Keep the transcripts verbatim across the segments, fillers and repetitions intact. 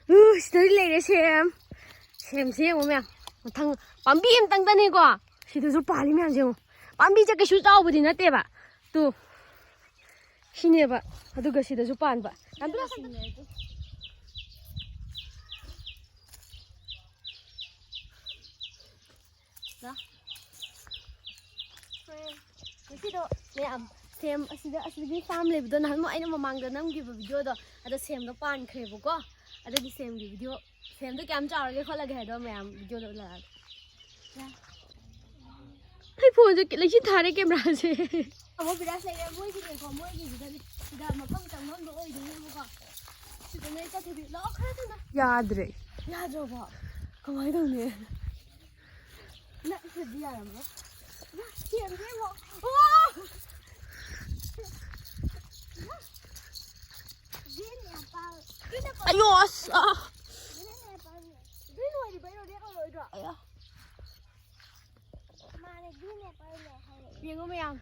ꯎ, ꯁꯤꯗꯗꯤ ꯂꯩꯔꯦ ꯁꯦꯝ꯫ ꯁꯦꯝꯁꯦ ꯌꯦꯡꯉꯣ ꯃꯌꯥꯝ꯫ ꯃꯊꯪ ꯄꯥꯝꯕꯤ ꯑꯃꯇꯪꯗꯅꯤꯀꯣ꯫ ꯁꯤꯗꯁꯨ ꯄꯥꯜꯂꯤ ꯃꯌꯥꯝꯁꯦ ꯌꯦꯡꯉꯣ꯫ ꯄꯥꯝꯕꯤꯁꯦ ꯀꯩꯁꯨ ꯆꯥꯎꯕꯗꯤ ꯅꯠꯇꯦꯕ꯫ ꯇꯨ꯫ ꯁꯤꯅꯦꯕ꯫ ꯑꯗꯨꯒ ꯁꯤꯗꯁꯨ ꯄꯥꯟꯕ꯫ ꯌꯥꯝ ꯄꯤꯔꯛꯑꯣ꯫ ꯂꯥ꯫ ꯉꯁꯤꯗꯣ ꯃꯌꯥꯝ ꯁꯦꯝ ꯑꯁꯤꯗ, ꯑꯁꯤꯒꯤ ꯐꯥꯔꯝ ꯂꯩꯕꯗꯣ ꯅꯍꯥꯟꯃꯨꯛ ꯑꯩꯅ ꯃꯃꯥꯡꯗ ꯅꯝꯈꯤꯕ ꯚꯤꯗꯤꯑꯣꯗꯣ, ꯑꯗꯣ ꯁꯦꯝꯗꯣ ꯄꯥꯟꯈ꯭ꯔꯦꯕꯀꯣ꯫ ꯑꯗꯨꯒꯤ ꯁꯦꯝꯒꯤ ꯚꯤꯗꯤꯑꯣ, ꯁꯦꯝꯗꯣ ꯀꯌꯥꯝ ꯆꯥꯎꯔꯒꯦ ꯈꯣꯠꯂꯒꯦ ꯍꯥꯏꯗꯣ ꯃꯌꯥꯝ ꯚꯤꯗꯤꯑꯣꯗ ꯎꯠꯂꯛꯑꯒꯦ꯫ ꯑꯩ ꯐꯣꯟꯁꯦ ꯂꯩꯆꯤꯟ ꯊꯥꯔꯦ ꯀꯦꯃꯦꯔꯥꯁꯦ꯫ ꯑꯃꯨꯛ ꯕꯤꯔꯥꯖ ꯂꯩꯔꯦ, ꯃꯣꯏꯒꯤꯅꯦꯀꯣ, ꯃꯣꯏꯒꯤꯁꯤꯗꯅꯦ꯫ ꯁꯤꯗ ꯃꯐꯝ ꯆꯪꯐꯝꯗꯣ ꯑꯣꯏꯗꯣꯏꯅꯦꯕꯀꯣ꯫ ꯁꯤꯗ ꯅꯣꯏ ꯆꯠꯈꯤꯗꯣꯏ꯫ ꯂꯥꯛꯑꯣ ꯈꯔ ꯊꯨꯅ꯫ ꯌꯥꯗ꯭ꯔꯦ꯫ ꯌꯥꯗ꯭ꯔꯕꯣ? ꯀꯃꯥꯏꯅ ꯇꯧꯅꯤ? ꯅꯛꯈ꯭ꯔꯗꯤ ꯌꯥꯔꯝꯃꯣꯏ꯫ ꯏꯃꯥ, ꯁꯦꯝꯁꯦ ꯌꯦꯡꯉꯣ꯫ ꯑꯣ! Green apple. Green apple. ꯑꯌꯣ, ꯑꯁ, ꯑꯥ꯫ ꯒ꯭ꯔꯤꯟ ꯑꯦꯄꯜꯅꯦ꯫ ꯒ꯭ꯔꯤꯟ ꯑꯣꯏꯔꯤꯕꯩꯔꯣ, ꯔꯦꯗ ꯑꯣꯏꯔꯣꯏꯗ꯭ꯔꯣ? ꯑꯌꯥ꯫ ꯃꯥꯅꯦ, ꯒ꯭ꯔꯤꯟ ꯑꯦꯄꯜꯅꯦ ꯍꯥꯏꯔꯛꯑꯦ꯫ ꯌꯦꯡꯉꯣ ꯃꯌꯥꯝ꯫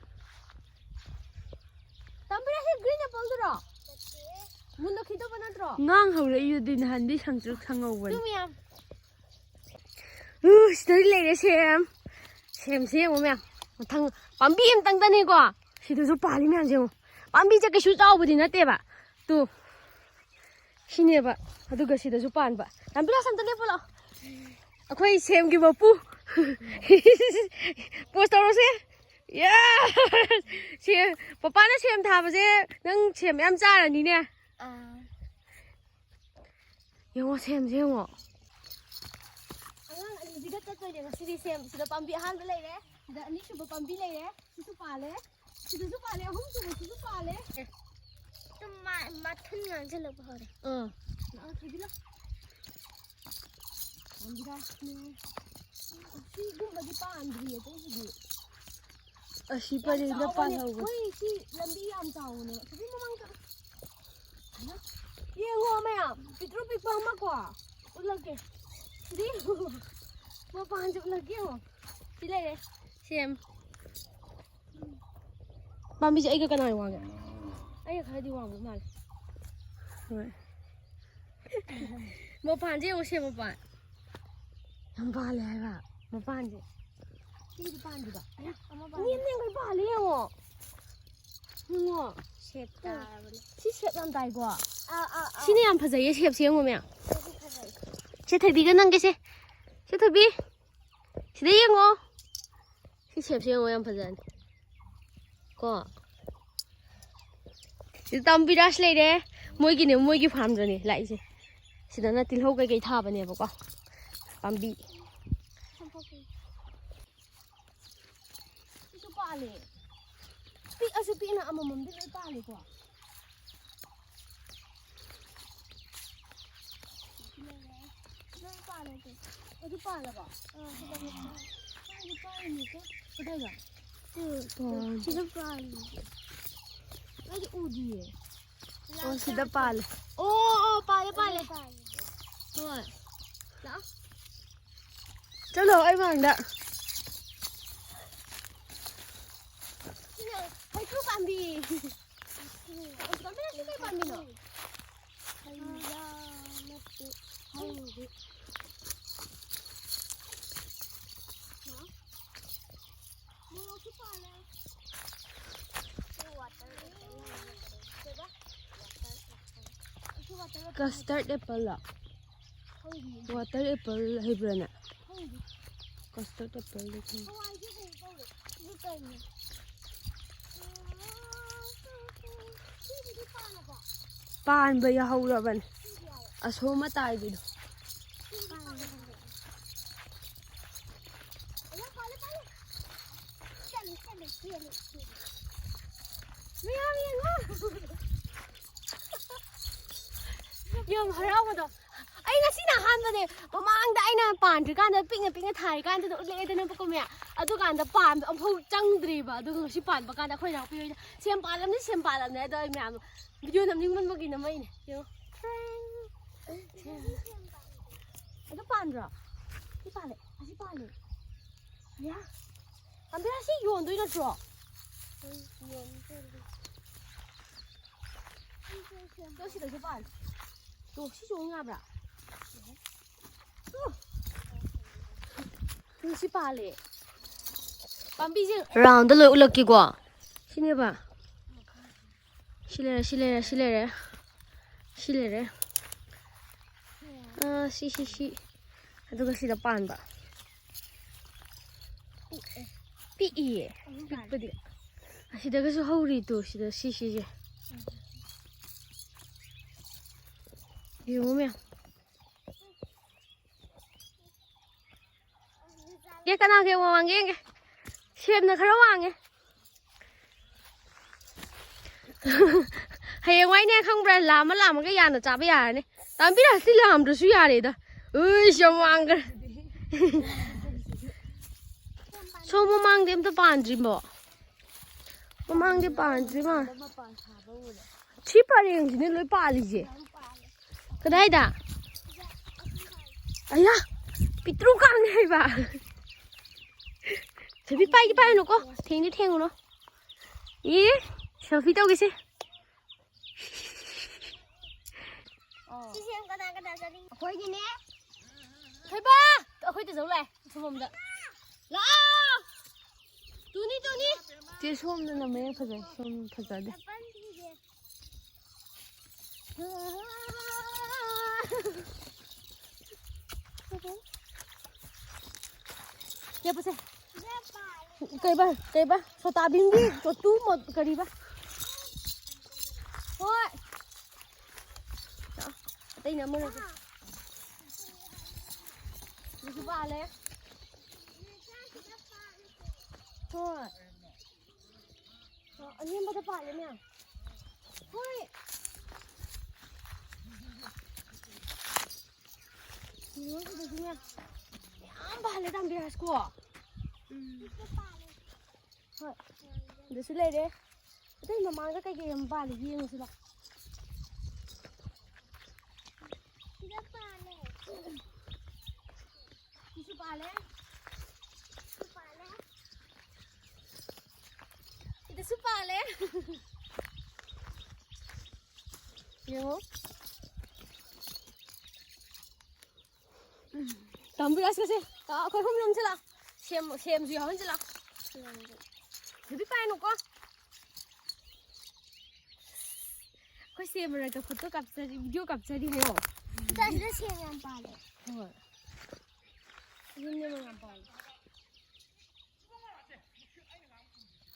ꯇꯝꯕꯤꯔꯁꯦ ꯒ꯭ꯔꯤꯟ ꯑꯦꯄꯜꯗꯨꯔꯣ? ꯅꯠꯇꯦ꯫ ꯃꯨꯟꯗꯣ ꯈꯤꯇꯧꯕ ꯅꯠꯇ꯭ꯔꯣ? ꯉꯥꯡ ꯍꯧꯔꯛꯏꯗꯨꯗꯤ ꯅꯍꯥꯟꯗꯤ ꯁꯪꯇ꯭ꯔꯤꯛ ꯁꯪꯍꯧꯕꯅꯤ꯫ ꯇꯨ ꯃꯌꯥꯝ꯫ ꯎ, ꯁꯤꯗꯗꯤ ꯂꯩꯔꯦ ꯁꯦꯝ꯫ ꯁꯦꯝꯁꯦ ꯌꯦꯡꯉꯣ ꯃꯌꯥꯝ꯫ ꯃꯊꯪ ꯄꯥꯝꯕꯤ ꯑꯃꯇꯪꯗꯅꯤꯀꯣ꯫ ꯁꯤꯗꯁꯨ ꯄꯥꯜꯂꯤ ꯃꯌꯥꯝꯁꯦ ꯌꯦꯡꯉꯣ꯫ ꯄꯥꯝꯕꯤꯁꯦ ꯀꯩꯁꯨ ꯆꯥꯎꯕꯗꯤ ꯅꯠꯇꯦꯕ꯫ ꯇꯨ꯫ ꯁꯤꯅꯦꯕ꯫ ꯑꯗꯨꯒ ꯁꯤꯗꯁꯨ ꯄꯥꯟꯕ꯫ ꯌꯥꯝ ꯄꯤꯔꯛꯑꯣ, ꯑꯝꯇ ꯂꯦꯞꯄꯨ ꯂꯥꯛꯑꯣ꯫ ꯑꯩꯈꯣꯏ ꯁꯦꯝꯒꯤ ꯃꯄꯨ꯫ ꯄꯣꯁ ꯇꯧꯔꯁꯦ꯫ ꯌꯥ! ꯁꯦꯝ, ꯄꯄꯥꯅ ꯁꯦꯝ ꯊꯥꯕꯁꯦ ꯅꯪ ꯁꯦꯝ ꯃꯌꯥꯝ ꯆꯥꯔꯅꯤꯅꯦ꯫ ꯑꯥ꯫ ꯌꯦꯡꯉꯣ, ꯁꯦꯝꯁꯦ ꯌꯦꯡꯉꯣ꯫ ꯑꯉꯥꯡ ꯑꯅꯤꯁꯤꯒ ꯆꯠꯇꯣꯏꯅꯦ ꯉꯁꯤꯗꯤ ꯁꯦꯝ꯫ ꯁꯤꯗ ꯄꯥꯝꯕꯤ ꯑꯍꯥꯟꯕ ꯂꯩꯔꯦ, ꯁꯤꯗ ꯑꯅꯤꯁꯨꯕ ꯄꯥꯝꯕꯤ ꯂꯩꯔꯦ, ꯁꯤꯁꯨ ꯄꯥꯜꯂꯦ, ꯁꯤꯗꯁꯨ ꯄꯥꯜꯂꯦ, ꯑꯍꯨꯝꯁꯨꯕꯁꯤꯁꯨ ꯄꯥꯜꯂꯦ꯫ ꯁꯨꯝ ꯃꯥ-, ꯃꯊꯨꯟ ꯉꯥꯡꯁꯤꯜꯂꯛꯄ ꯍꯧꯔꯦ꯫ ꯑꯥ꯫ ꯂꯥꯛꯑꯣ, ꯊꯣꯏꯕꯤ, ꯂꯥꯛꯑꯣ꯫ ꯄꯥꯝꯕꯤꯔꯥꯁꯅꯦ꯫ ꯁꯤꯒꯨꯝꯕꯗꯤ ꯄꯥꯟꯗ꯭ꯔꯤꯌꯦ ꯑꯇꯩꯁꯤꯗꯤ꯫ ꯑꯁꯤ ꯌꯥꯝ ꯄꯔꯦꯡꯗ ꯆꯥꯎꯕꯅꯦ꯫ ꯄꯥꯜꯍꯧꯕꯅꯦ꯫ ꯃꯣꯏ ꯁꯤ ꯂꯝꯕꯤ ꯌꯥꯝ ꯆꯥꯎꯕꯅꯦꯕ꯫ ꯊꯣꯏꯕꯤ, ꯃꯃꯥꯡ ꯆꯠꯂꯣ꯫ ꯌꯦꯡꯉꯣ ꯃꯌꯥꯝ, ꯄꯤꯛꯇ꯭ꯔꯨ ꯄꯤꯛꯄ ꯑꯃ ꯀꯣ, ꯎꯠꯂꯛꯀꯦ꯫ ꯁꯤꯗꯤ ꯃꯄꯥꯟꯁꯦ ꯎꯠꯂꯛꯀꯦ ꯌꯦꯡꯉꯣ꯫ ꯁꯤ ꯂꯩꯔꯦ, ꯁꯦꯝ꯫ ꯄꯥꯝꯕꯤꯁꯦ ꯑꯩꯒ ꯀꯅꯥꯅ ꯋꯥꯡꯒꯦ? ꯑꯩꯒ ꯈꯔꯗꯤ ꯋꯥꯡꯕ ꯃꯥꯜꯂꯦ꯫ ꯍꯣꯏ꯫ ꯃꯄꯥꯟꯁꯦ ꯌꯦꯡꯉꯣ, ꯁꯦ ꯃꯄꯥꯟ꯫ ꯌꯥꯝ ꯄꯥꯜꯂꯦ ꯍꯥꯏꯕ ꯃꯄꯥꯟꯁꯦ꯫ ꯁꯤꯗꯤ ꯄꯥꯟꯗ꯭ꯔꯤꯕ꯫ ꯑꯌꯥ, ꯑꯃ ꯄꯥꯜꯂꯦ꯫ ꯅꯦꯝ ꯅꯦꯝꯒꯩ ꯄꯥꯜꯂꯦ ꯌꯦꯡꯉꯣ꯫ ꯌꯦꯡꯉꯣ꯫ ꯁꯦꯞ ꯇꯥꯔꯕꯅꯦ꯫ ꯁꯤ ꯁꯦꯞ ꯌꯥꯝ ꯇꯥꯏꯀꯣ꯫ ꯑꯥ, ꯑꯥ, ꯑꯥ꯫ ꯁꯤꯅ ꯌꯥꯝ ꯐꯖꯩꯌꯦ, ꯁꯦꯞꯁꯦ ꯌꯦꯡꯉꯣ ꯃꯌꯥꯝ꯫ ꯁꯤꯁꯨ ꯐꯖꯩ꯫ ꯁꯦ ꯊꯣꯏꯕꯤꯒ ꯅꯪꯒꯤꯁꯦ꯫ ꯁꯦ ꯊꯣꯏꯕꯤ꯫ ꯁꯤꯗ ꯌꯦꯡꯉꯣ꯫ ꯁꯤ ꯁꯦꯞꯁꯦ ꯌꯦꯡꯉꯣ, ꯌꯥꯝ ꯐꯖꯅꯤ꯫ ꯀꯣ꯫ ꯁꯤꯗ ꯇꯥꯃꯣ ꯕꯤꯔꯥꯖ ꯂꯩꯔꯦ꯫ ꯃꯣꯏꯒꯤꯅꯦ, ꯃꯣꯏꯒꯤ ꯐꯥꯔꯝꯗꯅꯦ ꯂꯥꯛꯏꯁꯦ꯫ ꯁꯤꯗꯅ ꯇꯤꯜꯍꯧ ꯀꯩꯀꯩ ꯊꯥꯕꯅꯦꯕꯀꯣ꯫ ꯄꯥꯝꯕꯤ꯫ ꯁꯤꯁꯨ ꯄꯥꯜꯂꯦ꯫ ꯄꯤꯛꯑꯁꯨ ꯄꯤꯛꯅ ꯑꯃꯃꯝꯗꯤ ꯂꯣꯏ ꯄꯥꯜꯂꯦꯀꯣ꯫ ꯂꯣꯏ ꯄꯥꯜꯂꯦ ꯁꯦ꯫ ꯑꯗꯨ ꯄꯥꯜꯂꯕꯣ? ꯑꯥ, ꯁꯤꯗ ꯑꯃ ꯄꯥꯜꯂꯦ꯫ ꯀꯥꯏꯗ ꯄꯥꯜꯂꯤꯅꯣ ꯀꯣ? ꯀꯗꯥꯏꯗ? ꯁꯤ, ꯑꯣ꯫ ꯁꯤꯗ ꯄꯥꯜꯂꯦ꯫ ꯑꯩꯗꯤ ꯎꯗꯤꯌꯦ꯫ ꯑꯣ, ꯁꯤꯗ ꯄꯥꯜꯂꯦ꯫ ꯑꯣ, ꯑꯣ, ꯄꯥꯜꯂꯦ, ꯄꯥꯜꯂꯦ꯫ ꯄꯥꯜꯂꯦ꯫ ꯍꯣꯏ꯫ ꯂꯥꯛꯑꯣ꯫ ꯆꯠꯂꯣ, ꯑꯩ ꯃꯥꯡꯗ꯫ ꯁꯤꯅ ꯍꯩꯀ꯭ꯔꯨ ꯄꯥꯝꯕꯤ꯫ ꯑꯣ, ꯀꯃꯤꯂꯥ, ꯁꯤ ꯀꯩ ꯄꯥꯝꯕꯤꯅꯣ? ꯍꯩꯔꯥ ꯅꯠꯇꯦ, ꯍꯩꯗꯤ꯫ ꯃꯣꯔꯣꯛꯁꯨ ꯄꯥꯜꯂꯦ꯫ ꯁꯤ water apple ꯍꯥꯏꯕ꯭ꯔꯥ ꯀꯩꯅꯣ? ꯀꯩꯕ? Water apple꯫ ꯁꯤ water apple꯫ Custard apple ꯂꯣ? ꯈꯪꯗꯤꯌꯦ꯫ Water apple ꯍꯩꯕ꯭ꯔꯥꯅꯦ? ꯈꯪꯗꯦ꯫ Custard apple ꯗꯤ ꯈꯪꯗꯦ꯫ ꯍꯋꯥꯏꯁꯦ ꯀꯩꯅꯣ ꯇꯧꯔꯦ꯫ ꯁꯤꯁꯨ ꯀꯩꯅꯣ? ꯁꯤꯁꯤꯗꯤ ꯄꯥꯜꯂꯕꯣ? ꯄꯥꯟꯕ ꯌꯥꯍꯧꯔꯕꯅꯦ꯫ ꯁꯤꯁꯨ ꯌꯥꯎꯔꯦ꯫ ꯑꯁꯣꯝ ꯃꯇꯥꯏꯒꯤꯗꯣ꯫ ꯁꯤꯁꯨ ꯄꯥꯜꯂꯦ꯫ ꯑꯌꯥ, ꯄꯥꯜꯂꯦ, ꯄꯥꯜꯂꯦ꯫ ꯆꯠꯂꯦ, ꯆꯠꯂꯦ, ꯆꯦꯜꯂꯦ, ꯆꯦꯜꯂꯦ꯫ ꯃꯌꯥꯝ ꯌꯦꯡꯉꯣ꯫ ꯌꯥꯝ ꯍꯔꯥꯎꯕꯗꯣ꯫ ꯑꯩ ꯉꯁꯤꯅ ꯑꯍꯥꯟꯕꯅꯦ꯫ ꯃꯃꯥꯡꯗ ꯑꯩꯅ ꯄꯥꯟꯗ꯭ꯔꯤꯀꯥꯟꯗ, ꯄꯤꯛꯅ ꯄꯤꯛꯅ ꯊꯥꯔꯤꯀꯥꯟꯗꯨꯗ ꯎꯠꯂꯛꯑꯦꯗꯅ ꯄꯀꯣꯃꯦ꯫ ꯑꯗꯨꯀꯥꯟꯗ ꯄꯥꯟꯕ ꯑꯃꯐꯥꯎ ꯆꯪꯗ꯭ꯔꯤꯕ꯫ ꯑꯗꯨꯒ ꯉꯁꯤ ꯄꯥꯟꯕ ꯀꯥꯟꯗ ꯑꯩꯈꯣꯏ ꯏꯅꯥꯎꯄꯤ ꯍꯣꯏꯅ, "ꯁꯦꯝ ꯄꯥꯜꯂꯝꯅꯦ, ꯁꯦꯝ ꯄꯥꯜꯂꯝꯅꯦ", ꯑꯗꯣ ꯑꯩ ꯃꯌꯥꯝ video ꯅꯝꯅꯤꯡꯃꯟꯕꯒꯤ ꯅꯝꯃꯛꯏꯅꯦ꯫ ꯌꯦꯡꯉꯣ꯫ ꯑꯗꯨ ꯄꯥꯟꯗ꯭ꯔꯣ? ꯁꯤ ꯄꯥꯜꯂꯦ꯫ ꯑꯁꯤ ꯄꯥꯜꯂꯦ꯫ ꯌꯥ꯫ ꯑꯝꯕꯤꯔꯥ, ꯁꯤ ꯌꯣꯟꯗꯣꯏ ꯅꯠꯇ꯭ꯔꯣ? ꯌꯣꯟꯗꯣꯏꯅꯦ꯫ ꯁꯤꯗꯁꯨ ꯄꯥꯜꯂꯦ꯫ ꯇꯣ, ꯁꯤ ꯆꯣꯡ ꯌꯥꯕ꯭ꯔꯥ? ꯇꯣ꯫ ꯇꯣ, ꯁꯤ ꯄꯥꯜꯂꯦ꯫ ꯄꯥꯝꯕꯤꯁꯦ round ꯂꯣꯏ ꯎꯠꯂꯛꯀꯦꯀꯣ꯫ ꯁꯤꯅꯦꯕ꯫ ꯁꯤ ꯂꯩꯔꯦ, ꯁꯤ ꯂꯩꯔꯦ, ꯁꯤ ꯂꯩꯔꯦ꯫ ꯁꯤ ꯂꯩꯔꯦ꯫ ꯑꯥ, ꯁꯤ, ꯁꯤ, ꯁꯤ꯫ ꯑꯗꯨꯒ ꯁꯤꯗ ꯄꯥꯟꯕ꯫ ꯄꯤꯛꯏꯌꯦ꯫ ꯄꯤꯛꯄꯗꯤ꯫ ꯑꯁꯤꯗꯒꯁꯨ ꯍꯧꯔꯤ ꯇꯨ, ꯁꯤꯗ ꯁꯤꯁꯤꯁꯦ꯫ ꯌꯦꯡꯉꯨ ꯃꯌꯥꯝ꯫ ꯑꯦ, ꯀꯅꯥꯒꯤ ꯋꯥꯡꯒꯦ ꯌꯦꯡꯒꯦ꯫ ꯁꯦꯝꯅ ꯈꯔ ꯋꯥꯡꯉꯦ꯫ ꯍꯌꯦꯡꯋꯥꯏꯅꯦ ꯈꯪꯕ꯭ꯔꯥ, ꯂꯥꯝꯃ ꯂꯥꯝꯃꯒ ꯌꯥꯅ ꯆꯥꯕ ꯌꯥꯔꯅꯤ꯫ ꯇꯥꯝꯕꯤꯔꯛꯑꯁꯤ ꯂꯥꯝꯗ꯭ꯔꯁꯨ ꯌꯥꯔꯦꯗ꯫ ꯎꯏꯁ, ꯌꯥꯝ ꯋꯥꯡꯈ꯭ꯔꯦ꯫ ꯁꯣꯝ ꯃꯃꯥꯡꯗꯤ ꯑꯝꯇ ꯄꯥꯟꯗ꯭ꯔꯤꯕꯣ? ꯃꯃꯥꯡꯗꯤ ꯄꯥꯟꯗ꯭ꯔꯤ ꯃꯥ꯫ ꯁꯤ ꯄꯔꯦꯡꯁꯤꯅꯦ ꯂꯣꯏ ꯄꯥꯜꯂꯤꯁꯦ꯫ ꯀꯗꯥꯏꯗ? ꯑꯌꯥ, ꯄꯤꯇ꯭ꯔꯨ ꯀꯥꯡꯅꯦ ꯍꯥꯏꯕ꯫ ꯁꯕꯤ ꯄꯥꯏꯗꯤ ꯄꯥꯏꯔꯨꯅꯨꯀꯣ, ꯊꯦꯡꯗꯤ ꯊꯦꯡꯉꯨꯅꯨ꯫ E, selfie ꯇꯧꯒꯦꯁꯦ꯫ ꯁꯤꯁꯦ ꯀꯅꯥ ꯀꯅꯥ ꯆꯠꯅꯤꯡ-, ꯑꯩꯈꯣꯏꯒꯤꯅꯦ꯫ ꯍꯩꯕꯥ! ꯑꯩꯈꯣꯏꯗ ꯆꯧ ꯂꯥꯛꯑꯦ, ꯁꯣꯝꯗ꯫ ꯂꯥꯛꯑꯣ! ꯇꯨꯅꯤ, ꯇꯨꯅꯤ! ꯆꯦ, ꯁꯣꯝꯗꯅ ꯃꯌꯦꯛ ꯐꯖꯩ, ꯁꯣꯝ ꯐꯖꯗꯦ꯫ ꯑꯦꯄꯜ ꯄꯤꯒꯦ꯫ ꯂꯦꯞꯄꯁꯦ꯫ ꯀꯩꯕ, ꯀꯩꯕ? ꯁꯣꯇꯥ ꯚꯤꯝꯒꯤ ꯆꯣꯇꯨ ꯃꯣ-, ꯀꯔꯤꯕ? ꯍꯣꯏ꯫ ꯑꯇꯩꯅ ꯑꯃꯅ ꯑꯗꯨꯁꯨ ꯄꯥꯜꯂꯦ꯫ ꯍꯣꯏ꯫ ꯑ, ꯑꯅꯦꯝꯕꯗ ꯄꯥꯜꯂꯦ ꯃꯌꯥꯝ꯫ ꯍꯣꯏ꯫ ꯌꯦꯡꯉꯣ ꯁꯤꯗꯁꯨ ꯃꯌꯥꯝ, ꯃꯌꯥꯝ ꯄꯥꯜꯂꯦ ꯇꯥꯝꯕꯤꯔꯥꯖ ꯀꯣ꯫ ꯎꯝ꯫ ꯍꯣꯏ꯫ ꯑꯗꯨꯁꯨ ꯂꯩꯔꯦ꯫ ꯑꯇꯩ ꯃꯃꯥꯡꯗ ꯀꯩꯀꯩ ꯌꯥꯝ ꯄꯥꯜꯂꯤ ꯌꯦꯡꯉꯨꯁꯤ ꯂꯥꯎ꯫ ꯁꯤꯗ ꯄꯥꯜꯂꯦ꯫ ꯁꯤꯁꯨ ꯄꯥꯜꯂꯦ꯫ ꯁꯤꯁꯨ ꯄꯥꯜꯂꯦ꯫ ꯁꯤꯗꯁꯨ ꯄꯥꯜꯂꯦ꯫ ꯌꯦꯡꯉꯣ꯫ ꯇꯝꯕꯤꯔꯁꯤꯁꯦ꯫ ꯂꯥꯛꯑꯣ, ꯑꯩꯈꯣꯏ ꯑꯍꯨꯝ ꯌꯣꯝꯁꯤ ꯂꯥꯛꯑꯣ꯫ ꯁꯦꯝ, ꯁꯦꯝꯁꯨ ꯌꯥꯎꯍꯟꯁꯤ ꯂꯥꯛꯑꯣ꯫ ꯅꯨꯄꯤ ꯄꯥꯏꯅꯨꯀꯣ꯫ ꯑꯩꯈꯣꯏ ꯁꯦꯝ ꯃꯔꯛꯇ ꯐꯣꯇꯣ ꯀꯥꯞꯆꯔꯤ, ꯚꯤꯗꯤꯑꯣ ꯀꯥꯞꯆꯔꯤ ꯍꯥꯏꯌꯣ꯫ ꯁꯤꯗ ꯁꯦꯝ ꯌꯥꯝ ꯄꯥꯜꯂꯦ꯫ ꯍꯣꯏ꯫ ꯌꯨꯝꯗ ꯌꯥꯝ ꯄꯥꯜꯂꯦ꯫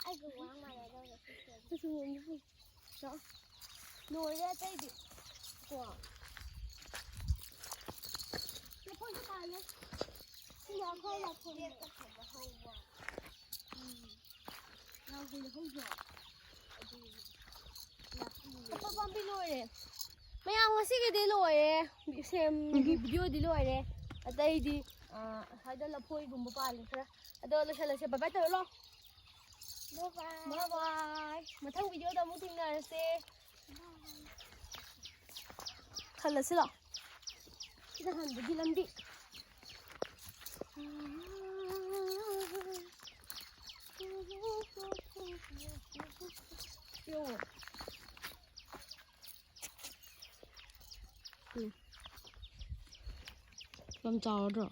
ꯑꯩꯒ ꯋꯥ ꯃꯥꯟꯅꯗꯧꯔꯦ ꯁꯤ ꯁꯦꯝ꯫ ꯂꯣꯏꯔꯦ ꯑꯇꯩꯗꯤ꯫ ꯀꯣ꯫ ꯂꯐꯣꯏꯁꯨ ꯄꯥꯜꯂꯦ꯫ ꯁꯤꯅ ꯑꯩꯈꯣꯏ ꯂꯐꯣꯏꯅꯦ꯫ ꯎꯝ꯫ ꯂꯐꯣꯏ ꯍꯧꯕ꯭ꯔꯣ? ꯑꯇꯣꯞꯄ ꯄꯥꯝꯕꯤ ꯂꯣꯏꯔꯦ꯫ ꯃꯌꯥꯝ ꯉꯁꯤꯒꯤꯗꯤ ꯂꯣꯏꯔꯦ꯫ ꯁꯦꯝꯒꯤ ꯎꯝ꯫ ꯚꯤꯗꯤꯑꯣꯗꯤ ꯂꯣꯏꯔꯦ꯫ ꯑꯇꯩꯗꯤ, ꯑ, ꯑꯁ꯭ꯋꯥꯏꯗ ꯂꯐꯣꯏꯒꯨꯝꯕ ꯄꯥꯜꯂꯦ ꯈꯔ꯫ ꯑꯗꯣ ꯂꯣꯏꯁꯜꯂꯁꯦ꯫ ꯕꯥꯏ ꯕꯥꯏ ꯇꯧꯔꯣ ꯂꯥꯛꯑꯣ꯫ ꯕꯥꯏ ꯕꯥꯏ꯫ ꯕꯥꯏ ꯕꯥꯏ꯫ ꯃꯊꯪ ꯚꯤꯗꯤꯑꯣꯗ ꯑꯃꯨꯛ ꯊꯦꯡꯅꯔꯁꯦ꯫ ꯈꯜꯂꯁꯤ ꯂꯥꯛꯑꯣ꯫ ꯁꯤꯗ ꯍꯟꯕꯒꯤ ꯂꯝꯕꯤ꯫ ꯌꯦꯡꯉꯣ꯫ ꯎꯝ꯫ ꯌꯥꯝ ꯆꯥꯎꯔꯗ꯭ꯔꯣ?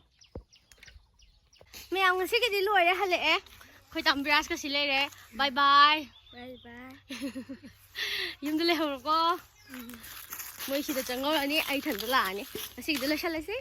ꯃꯌꯥꯝ ꯉꯁꯤꯒꯤꯗꯤ ꯂꯣꯏꯔꯦ, ꯍꯜꯂꯛꯑꯦ꯫ ꯑꯩꯈꯣꯏ ꯇꯥꯃꯣ ꯕꯤꯔꯥꯖꯀ ꯁꯤ ꯂꯩꯔꯦ꯫ ꯕꯥꯏ ꯕꯥꯏ꯫ ꯕꯥꯏ ꯕꯥꯏ꯫ ꯌꯨꯝꯗ ꯂꯩꯍꯧꯔꯣꯀꯣ꯫ ꯎꯝ꯫ ꯃꯣꯏ ꯁꯤꯗ ꯆꯪꯍꯧꯔꯅꯤ, ꯑꯩ ꯏꯊꯟꯇ ꯂꯥꯛꯑꯅꯤ꯫ ꯉꯁꯤꯒꯤꯗꯤ ꯂꯣꯏꯁꯜꯂꯁꯤ꯫